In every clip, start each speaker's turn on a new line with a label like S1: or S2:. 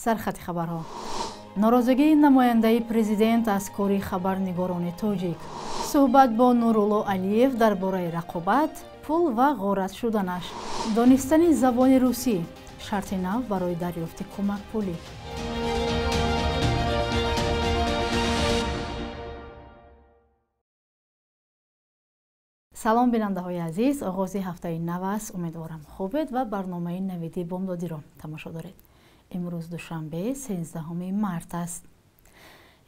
S1: Сархати хабарҳо. Норозигии намояндаи президент аз кори хабарнигорони тоҷик. Суҳбат бо Нурулло Алиев дар бораи рақобат, пул ва ғорат шуданаш. Донистани забони русӣ шарти нав барои дарёфти кӯмакпулӣ. Салом, бинандаҳои азиз, оғози ҳафтаи нав аст. Умедворам, хубед ва барномаи навиди бомдодиро тамошо доред. Имрӯз душанбе, 13 март аст.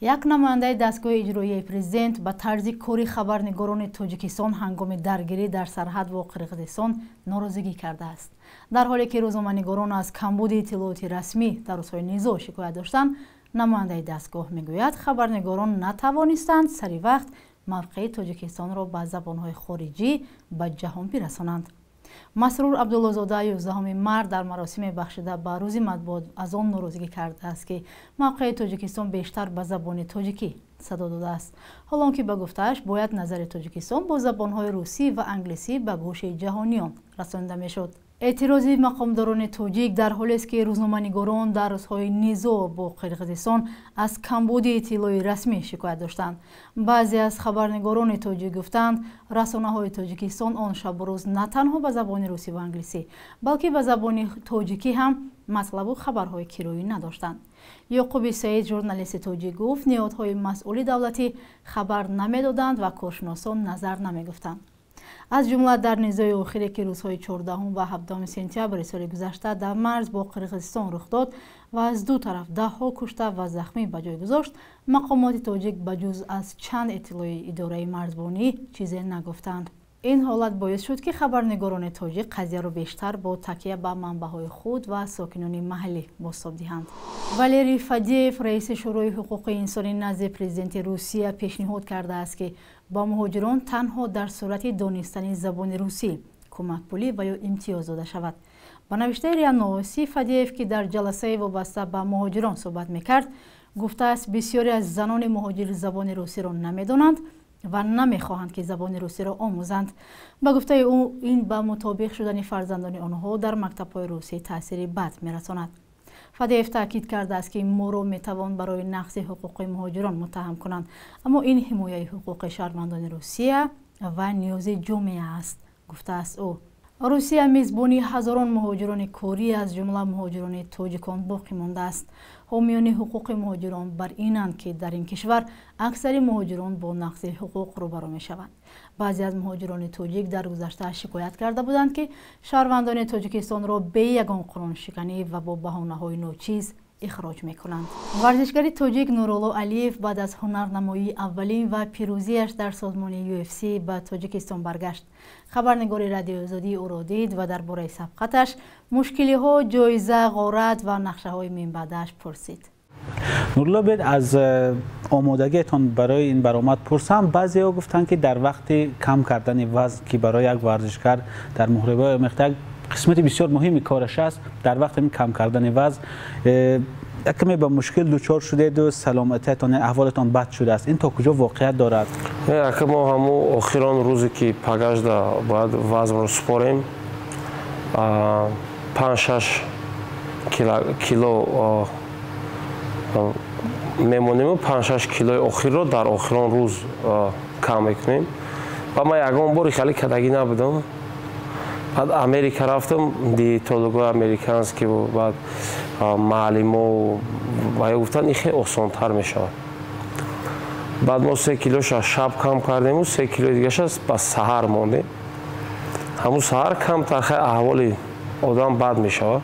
S1: Як намояндаи дастгоҳи иҷроияи президент ба тарзи кори хабарнигорони Тоҷикистон ҳангоми даргирӣ дар сарҳад бо Қирғизистон норозигӣ кардааст. Дар ҳоле ки рӯзноманигорон аз камбуди иттилооти расмӣ дар рӯзҳои низоъ шикоят доштанд, намояндаи дастгоҳ мегӯяд, хабарнигорон натавонистанд сари вақт мавқеи Тоҷикистонро ба забонҳои хориҷӣ ба ҷаҳон бирасонанд. Масрур Абдуллозода 11 март дар маросиме бахшида ба рӯзи матбуот аз он норозигӣ кардааст, ки мавқеи Тоҷикистон бештар ба забони тоҷикӣ садо додааст, ҳолон ки ба гуфтааш бояд назари Тоҷикистон бо забонҳои русӣ ва англисӣ ба гӯши ҷаҳониён расонида мешуд. Эътирози мақомдорони тоҷик дар ҳолест, ки рӯзноманигорон дар рӯзҳои низоъ бо Қирғизистон аз камбуди иттилои расмӣ шикоят доштанд. Баъзе аз хабарнигорони тоҷик гуфтанд, расонаҳои Тоҷикистон он шабу рӯз на танҳо ба забони русӣ ва англисӣ, балки ба забони тоҷикӣ ҳам матлабу хабарҳои кироӣ надоштанд. Ёқуби Саид, журналисти тоҷик, гуфт, ниҳодҳои масъули давлатӣ хабар намедоданд ва коршиносон назар намегуфтанд. Аз ҷумла дар низои охире, ки рӯзҳои 14 ва 17 сентябри соли гузашта дар марз бо Қирғизистон рух дод ва аз ду тараф даҳҳо кушта ва захмӣ ба ҷой гузошт, мақомоти тоҷик ба ҷуз аз чанд иттилои идораи марзбонӣ чизе нагуфтанд. Ин ҳолат боис шуд, ки хабарнигорони тоҷик қазияро бештар бо такя ба манбаъҳои худ ва сокинони маҳаллӣ бозтоб диҳанд. Валерий Фадеев, раиси Шӯрои ҳуқуқи инсонӣ назди президенти Русия, пешниҳод кардааст, ки ба муҳоҷирон танҳо дар сурати донистани забони русӣ кӯмакпулӣ ва ё имтиёз дода шавад. Ба навиштаи РИА Новости, Фадеев, ки дар ҷаласаи вобаста ба муҳоҷирон суҳбат мекард, гуфтааст, бисёре аз занони муҳоҷир забони русиро намедонанд ва намехоҳанд, ки забони русиро омӯзанд. Ба гуфтаи ӯ, ин ба мутобиқ шудани фарзандони онҳо дар мактабҳои русӣ таъсири бад мерасонад. Фадеев таъкид кардааст, ки моро метавон барои нақзи ҳуқуқи муҳоҷирон муттаҳам кунанд, аммо ин ҳимояи ҳуқуқи шаҳрвандони Русия ва ниёзи ҷомеа аст, гуфтааст ӯ. Русия мизбони ҳазорон муҳоҷирони корӣ, аз ҷумла муҳоҷирони тоҷикон, боқӣ мондааст. Ҳомиёни ҳуқуқи муҳоҷирон бар инанд, ки дар ин кишвар аксари муҳоҷирон бо нақзи ҳуқуқ рӯбарӯ мешаванд. Баъзе аз муҳоҷирони тоҷик дар гузашта шикоят карда буданд, ки шаҳрвандони Тоҷикистонро бе ягон қонуншиканӣ ва бо баҳонаҳои ночиз ихроҷ мекунанд. Варзишгари тоҷик Нурулло Алиев баъд аз ҳунарнамоии аввалин ва пирӯзиаш дар созмони UFC ба Тоҷикистон баргашт. Хабарнигори Радиои Озодӣ ӯро дид ва дар бораи сабқаташ, мушкилиҳо, ҷоиза, ғорат ва нақшаҳои минбаъдааш пурсид.
S2: Нурулло, бед аз омодагиатон барои ин баромад пурсам. Баъзеҳо гуфтанд, ки дар вақти кам кардани вазн, ки барои як варзишгар дар муҳорибаҳои омехта қисмати бисёр муҳими кораш аст, дар вақти кам кардани вазн як каме ба мушкил дучор шудед ва саломатиятон, аҳволатон бад шудааст. Ин то куҷо воқеият дорад?
S3: Ака, мо ҳамун охирон рӯзе, ки пагажда бояд вазнро супорем, 5-6 кило мемонему 5-6 килои охирро дар охирон рӯз кам мекунем. Ва ман ягон бори хеле кадагӣ набудам. Баъд Америка рафтам, диетологои американский, баъд маълимо ва гуфтанд, ин хеле осонтар мешавад. Баъд мо 3 килоша шаб кам кардему, 3 килои дигаша ба саҳар мондем. Ҳамун саҳар камтар хеле аҳволи одам бад мешавад,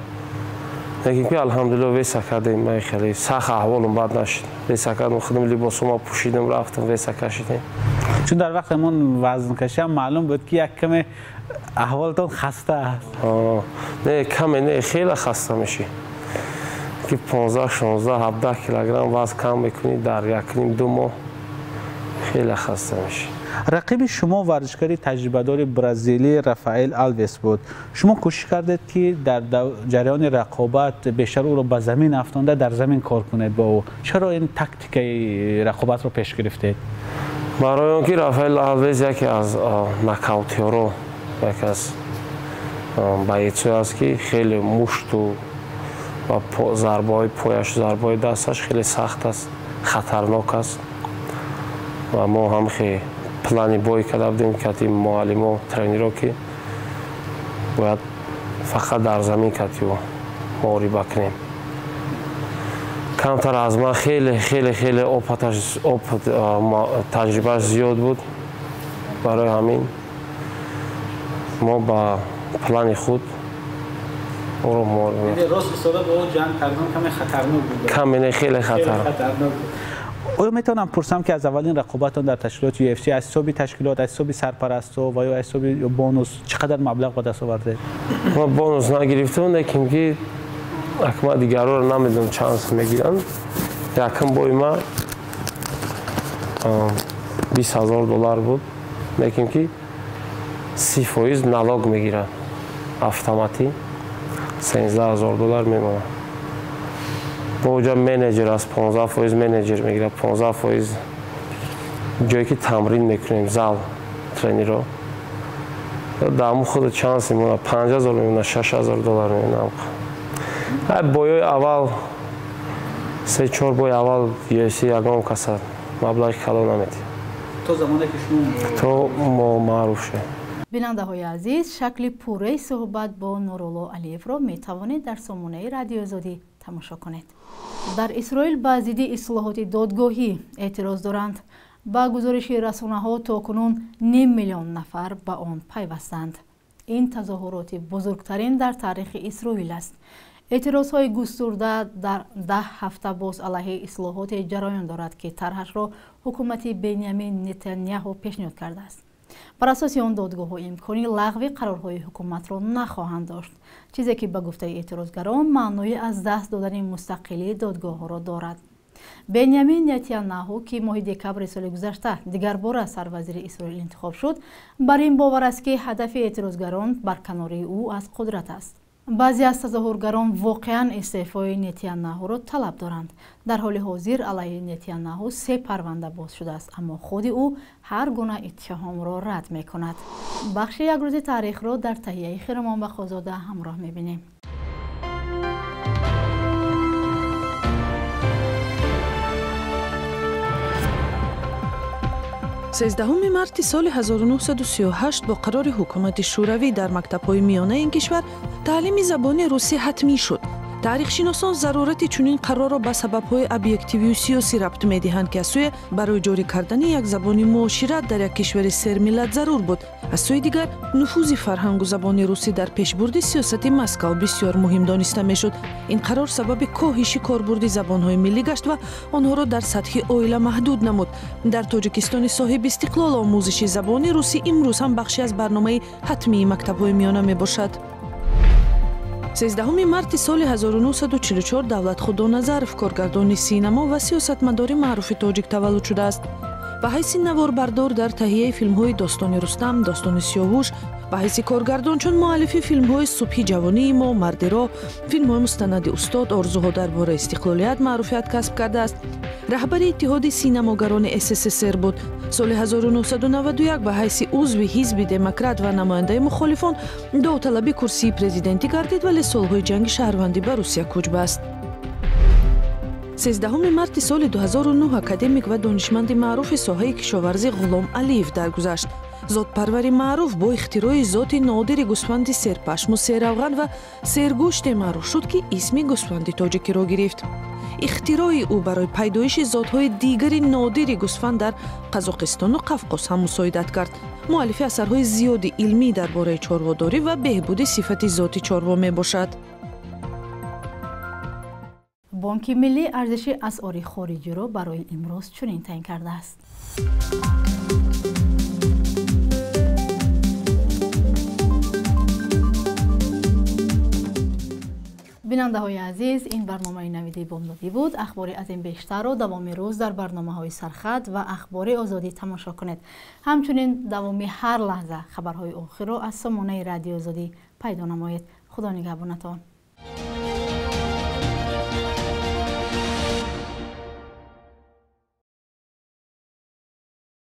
S3: лекин ки алҳамдулилло веса кардем, ман хеле сахт аҳволам бад нашуд. Веса кардем, худам либосома пӯшидам, рафтам, веса кашидем.
S2: Чун дар вақти ҳамон вазнкашӣ ҳам маълум буд, ки як каме аҳволатон хаста аст.
S3: Не, каме не, хеле хаста мешӣ, ки 15, 16, 17 килограмм вазн кам мекунӣ дар 1,5-2 моҳ, хеле хаста мешӣ.
S2: Рақиби шумо варзишгари таҷрибадори бразилӣ Рафаэл Алвес буд. Шумо кӯшиш кардед, ки дар ҷараёни рақобат бештар ӯро ба замин афтонда, дар замин кор кунед бо ӯ. Чаро ин тактикаи рақобатро пеш гирифтед?
S3: Барои он ки Рафаэл Алвес яке аз нокаутёро, яке аз боецое аст, ки хеле мушту Ва зарбаҳои пояш, зарбаҳои дасташ хеле сахт аст, хатарнок аст. Ва мо ҳам хеле плани бой карда будем, кати муаллимо, тренеро, ки бояд фақат дар замин кати ӯ муҳориба кунем. Камтар аз ман хеле хеле хеле опыташ, опыт, таҷрибааш зиёд буд. Барои ҳамин мо ба плани худ ӯро
S2: муҳориба. Рост истода бо ӯ ҷанг кардан каме хатарнок буд.
S3: Каме не, хеле хатарнок.
S2: Оё метавонам пурсам, ки аз аввалин рақобатон дар ташкилоти UFC аз ҳисоби ташкилот, аз ҳисоби сарпарастҳо ва ё аз ҳисоби бонус чӣ қадар маблағ ба даст овардед?
S3: Ма бонус нагирифтам, лекин ки акма дигарҳоро намедонам чанд сум мегиранд. Якум бои ма 20 000 доллар буд, лекин ки 30% налог мегиранд, автоматӣ 13 000 доллар мемонад. Бо оҷа менеҷер аст, 15% менеҷер мегирад, 15% ҷое ки тамрин мекунем, зал, тренеро. Дар худ чанд мемонад, 5000 мемонад, 6000 доллар мемонад. Боёи аввал, се чор бои аввал UFC ягон каса маблағи калон наметиҳад.
S2: То замоне ки шумо
S3: то мо маъруф шавем.
S1: Бинандаҳои азиз, шакли пурраи суҳбат бо Нурулло Алиевро метавонед дар сомонаи Радиоозодӣ тамошо кунед. Дар Исроил ба зидди ислоҳоти додгоҳӣ эътироз доранд. Ба гузориши расонаҳо, то кунун ним миллион нафар ба он пайвастанд. Ин тазоҳуроти бузургтарин дар таърихи Исроил аст. Эътирозҳои густурда дар 10 ҳафта боз алайҳи ислоҳоте ҷараён дорад, ки тарҳашро ҳукумати Бенямин Нетаняҳу пешниҳод кардааст. Бар асоси он, додгоҳҳо имкони лағви қарорҳои ҳукуматро нахоҳанд дошт, чизе ки ба гуфтаи эътирозгарон маънои аз даст додани мустақилии додгоҳҳоро дорад. Бенямин Нетаняҳу, ки моҳи декабри соли гузашта дигарбора сарвазири Исроил интихоб шуд, бар ин бовар аст, ки ҳадафи эътирозгарон барканории ӯ аз қудрат аст. Баъзе аз тазоҳургарон воқеан истеъфои Нетаняҳуро талаб доранд. Дар ҳоли ҳозир алайҳи Нетаняҳу се парванда боз шудааст, аммо худи ӯ ҳар гуна иттиҳомро рад мекунад. Бахши як рӯзи таърихро дар таҳияи Хиромон Бақозода ҳамроҳ мебинем.
S4: 13 марти соли 1938 бо қарори ҳукумати Шӯравӣ дар мактабҳои миёнаи ин кишвар таълими забони русӣ ҳатмӣ шуд. Таърихшиносон зарурати чунин қарорро ба сабабҳои объективию сиёсӣ рабт медиҳанд, ки аз сӯе барои ҷорӣ кардани як забони муошират дар як кишвари сермиллат зарур буд, аз сӯи дигар нуфузи фарҳангу забони русӣ дар пешбурди сиёсати Москав бисёр муҳим дониста мешуд. Ин қарор сабаби коҳиши корбурди забонҳои миллӣ гашт ва онҳоро дар сатҳи оила маҳдуд намуд. Дар Тоҷикистони соҳиби истиқлол омӯзиши забони русӣ имрӯз ҳам бахши аз барномаи ҳатмии мактабҳои миёна мебошад. 13 марти соли 1944 Давлат Худоназаров, коргардони синамо ва сиёсатмадори маъруфи тоҷик, таваллуд шудааст. Ба ҳайси наворбардор дар таҳияи филмҳои «Достони Рустам», «Достони Сиёвуш», ба ҳайси коргардон чун муаллифи филмҳои «Субҳи ҷавонии мо», «Марди роҳ», филмҳои мустанади «Устод», «Орзуҳо дар бораи истиқлолият» маъруфият касб кардааст. Раҳбари Иттиҳоди синамогарони СССР буд. Соли 1991 ба ҳайси узви Ҳизби Демократ ва намояндаи мухолифон довталаби курсии президентӣ гардид, вале солҳои ҷанги шаҳрвандӣ ба Русия кӯч баст. 13 марти соли 2009 академик ва донишманди маъруфи соҳаи кишоварзӣ Ғулом Алиев даргузашт. Зотпарвари маъруф бо ихтирои зоти нодири гӯсфанди серпашму серравған ва сергӯште маъруф шуд, ки исми гӯсфанди тоҷикиро гирифт. Ихтирои ӯ барои пайдоиши зотҳои дигари нодири гӯсфанд дар Қазоқистону Қавқоз ҳам мусоидат кард. Муаллифи асарҳои зиёди илмӣ дар бораи чорводорӣ ва беҳбуди сифати зоти чорво мебошад.
S1: Бонки Миллӣ арзиши асъори хориҷиро барои имрӯз чунин таъин кардааст. Бинандаҳои азиз, ин барномаи Навиди бомдодӣ буд. Ахбори аз ин бештарро давоми рӯз дар барномаҳои Сархат ва Ахбори Озодӣ тамошо кунед. Ҳамчунин давоми ҳар лаҳза хабарҳои охирро аз сомонаи Радиоозодӣ пайдо намоед. Худо нигаҳбонатон.